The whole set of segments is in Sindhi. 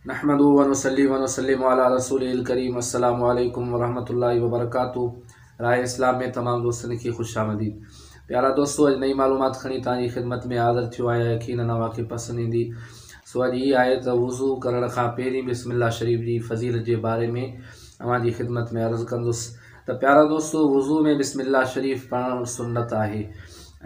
نحمده ونصلي ونسلم علي رسوله الڪريم السلام عليڪم ورحمة الله وبرڪاته راهه اسلام ۾ تمام دوستن کي خوش آمديد پيارا دوستو اڄ نئين معلومات کڻي توهان جي خدمت ۾ حاضر ٿيو آهيان يقينن اوهان کي پسند ايندي سو اڄ هي آهي ته وضو ڪرڻ کان پهرين بسم الله شريف جي فضيلت جي باري ۾ اوهان جي خدمت ۾ عرض ڪندس ته پيارا دوستو وضو ۾ بسم الله شريف پڙهڻ سنت آهي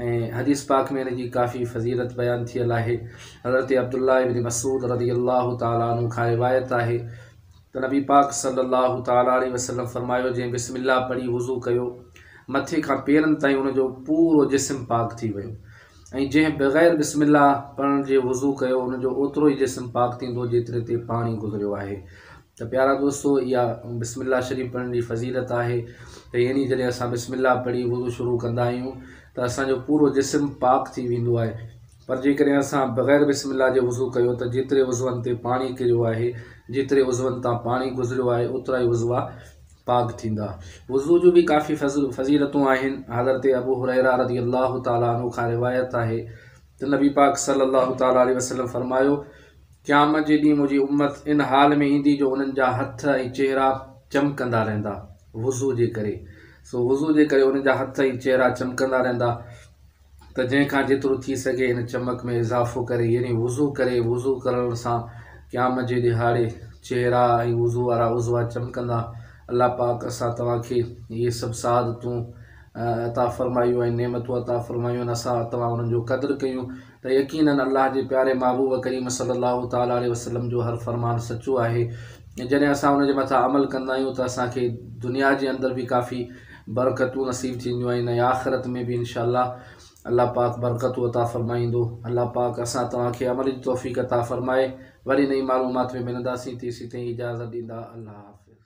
۽ حديث پاڪ ۾ ان جي ڪافي فضيلت بيان ٿيل آهي. حضرت عبدالله ابن مسعود رضي الله تعالٰي عنه کان روايت آهي ته نبي پاڪ صلي الله تعالٰي عليه وسلم فرمايو جنهن بسم الله پڙهي وضو ڪيو مٿي کان پيرن تائين ان جو پورو جسم پاڪ ٿي ويو ۽ جنهن بغير بسم الله پڙهڻ جي وضو ڪيو ان جو اوترو ئي جسم پاڪ ٿيندو جيتري تي پاڻي گذريو آهي ته پيارا دوستو اها بسم الله شريف پڙهڻ جي فضيلت آهي ته يعني جڏهن اسان بسم الله پڙهي وضو شروع ڪندا آهيون ته اسان جو پورو جسم پاڪ ٿي ويندو آهي پر جيڪڏهن اسان بغير بسم الله جي وضو ڪيو ته جيتري عضون تي پاڻي ڪريو آهي جيتري عضون تان پاڻي گذريو آهي اوترا ئي عضوا پاڪ ٿيندا. وضو جون به ڪافي فضيلتون آهن. حضرت ابو هريره رضي الله تعالٰي عنه کان روايت آهي ته نبي پاڪ صلي الله تعالٰي عليه وسلم فرمايو، قيامت جي ڏينهن منهنجي امت ان حال ۾ ايندي جو انهن جا هٿ ۽ چهرا چمڪندا رهندا وضو جي ڪري. سو وضو جي ڪري انهن جا هٿ ۽ چهرا چمڪندا رهندا. ته جنهن کان جيترو ٿي سگهي ان چمڪ ۾ اضافو ڪري يعني وضو ڪري، وضو ڪرڻ سان قيامت جي ڏهاڙي چهرا ۽ وضو وارا عضوا چمڪندا، الله پاڪ اسان توهان کي اهي سڀ سعادتون عطا فرمايون ۽ نعمتون عطا فرمايون آهن اسان توهان انهن جو قدر ڪيون ته يقيناً الله جي پياري محبوب ڪريم صلي الله تعالٰي عليه وسلم جو هر فرمان سچو آهي ۽ جڏهن اسان ان جي مٿان عمل ڪندا آهيون ته اسان کي دنيا جي اندر به ڪافي برڪتون نصيب ٿينديون آهن ۽ آخرت ۾ به انشاء الله الله پاڪ برڪتون عطا فرمائيندو الله پاڪ اسان توهان کي عمل جي توفيق عطا فرمائي وري نئين معلومات ۾ ملنداسين تيسين تائين اجازت ڏيندا الله حافظ.